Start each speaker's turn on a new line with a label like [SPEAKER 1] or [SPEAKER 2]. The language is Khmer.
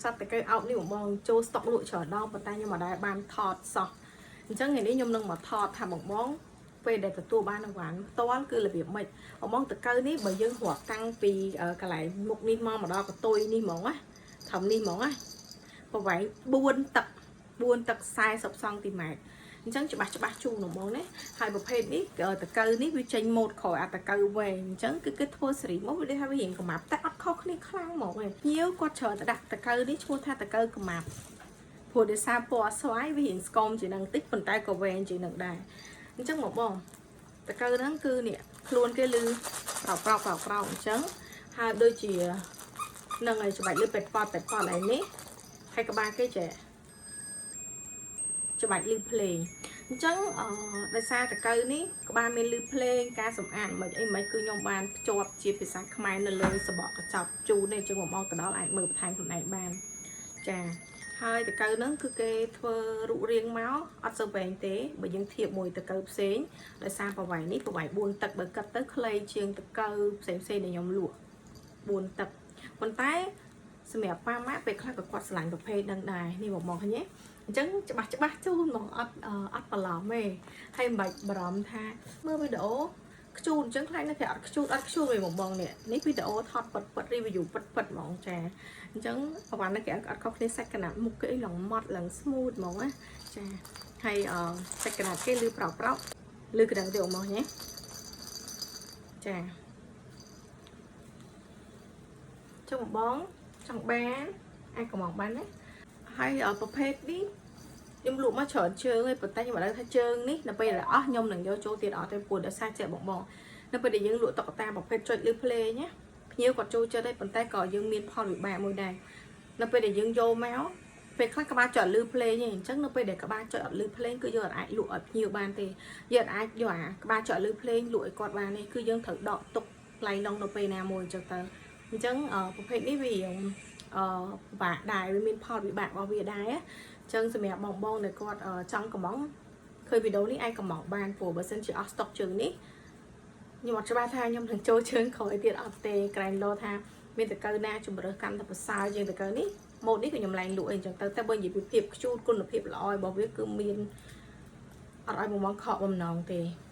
[SPEAKER 1] សត្វតកៅអោបនេះបងបងចូលស្តុកលក់ច្រើនដងប៉ុន្តែខ្ញុំមិនដែលបានថតសោះអញ្ចឹងថ្ងៃនេះខ្ញុំនឹងមកថតថាបងបងពេលដែលទទួលបានអីវ៉ាន់ផ្ទាល់គឺរបៀបម៉េចបងបងតកៅនេះបើយើងរាប់តាំងពីកន្លែងមុខនេះមកមកដល់កតុយនេះហ្មងណាធំនេះហ្មងណាប្រវែង4ទឹក4ទឹក40សង់ទីម៉ែត្រអញ្ចឹងច្បាស់ច្បាស់ជូនហ្មងណាហើយប្រភេទនេះតកៅនេះវាចេញម៉ូតក្រោយអាតកៅវែងអញ្ចឹងគឺគេធ្វើសេរីមកវាដូចថាវារៀងកម្រាប់តែអត់ខុសគ្នាខ្លាំងហ្មងឯងភ្ញៀវគាត់ច្រើនតែដាក់តកៅនេះឈ្មោះថាតកៅកម្រាប់ព្រោះដោយសារពណ៌ស្វាយវារៀងស្គមជាងនឹងតិចប៉ុន្តែក៏វែងជាងនឹងដែរអញ្ចឹងមកបងតកៅហ្នឹងគឺនេះខ្លួនគេលឺប្រោកប្រោកប្រោកប្រោកអញ្ចឹងហើយដូចជានឹងឲ្យច្បាច់លឺពេតប៉តពេតប៉តឯនេះហើយក្បាលគេចេះច្បាច់លឺភ្លេងអញ្ចឹងអឺដោយសារតកៅនេះក្បាលមានលឺភ្លេងការសម្អាតមិនអីមិនគឺខ្ញុំបានភ្ជាប់ជាភាសាខ្មែរនៅលើសបកកញ្ចប់ជូននេះអញ្ចឹងបងមកទៅដល់អាចមើលបន្ថែមខ្លួនឯងបានចាហើយតកៅហ្នឹងគឺគេធ្វើរូបរាងមកអត់សូវវែងទេបើយើងធៀបមួយតកៅផ្សេងដោយសារប្រវែងនេះប្រវែង4ទឹកបើគិតទៅខ្លីជាងតកៅផ្សេងផ្សេងដែលខ្ញុំលក់4ទឹកប៉ុន្តែសម្រាប់ប៉ាម៉ាក់ពេលខ្លះក៏គាត់ស្រឡាញ់ប្រភេទហ្នឹងដែរនេះបងមកឃើញទេអញ្ចឹងច្បាស់ច្បាស់ជូនហ្មងអត់អត់បន្លំទេហើយមិនបាច់បារម្ភថាមើលវីដេអូខ្ជូតអញ្ចឹងខ្លាចនៅគេអត់ខ្ជូតអត់ខ្ជូតទេបងបងនេះនេះវីដេអូថតពិតពិត review ពិតពិតហ្មងចាអញ្ចឹងប្រហែលនេះគេអត់ខុសគ្នាសាច់កណាត់មុខគេឡើងម៉ត់ឡើង smooth ហ្មងណាចាហើយអសាច់កណាត់គេលឺប្រោកប្រោកលឺក្តឹងទេបងមកញ៉េចាចុះបងចង់បានអាចកំងបានណាហើយប្រភេទនេះខ្ញុំលក់មកច្រើនជើងឯងប៉ុន្តែខ្ញុំមិនដឹងថាជើងនេះដល់ពេលដែលអស់ខ្ញុំនឹងយកចូលទៀតអត់ទេព្រោះដោយសារចេះបងបងនៅពេលដែលយើងលក់តុក្កតាប្រភេទចុចលឺភ្លេងណាភ្ញៀវគាត់ចូលចិត្តឯងប៉ុន្តែក៏យើងមានផលវិបាកមួយដែរនៅពេលដែលយើងយកមកពេលខ្លះក្បាលចុចលឺភ្លេងឯងអញ្ចឹងនៅពេលដែលក្បាលចុចអត់លឺភ្លេងគឺយើងអាចលក់ឲ្យភ្ញៀវបានទេយើងអាចយកអាក្បាលចុចលឺភ្លេងលក់ឲ្យគាត់បានទេគឺយើងត្រូវដកទុកឡៃឡុងនៅពេលណាមួយអញ្ចឹងទៅអញ្ចឹងប្រភេទនេះវារៀងអឺពិបាកដែរវាមានផលវិបាករបស់វាដែរអញ្ចឹងសម្រាប់បងបងដែលគាត់ចង់កំងឃើញវីដេអូនេះអាចកំងបានព្រោះបើសិនជាអស់ស្តុកជើងនេះខ្ញុំអត់ច្បាស់ថាខ្ញុំនឹងចូលជើងក្រោយទៀតអត់ទេក្រែងលោថាមានតកៅណាជំរើសកាន់តែប្រសើរជាងតកៅនេះម៉ូតនេះក៏ខ្ញុំឡើងលក់អីអញ្ចឹងទៅតែបើនិយាយពីភាពខ្ជូតគុណភាពល្អរបស់វាគឺមានអត់ឲ្យបងបងខកបំណងទេ។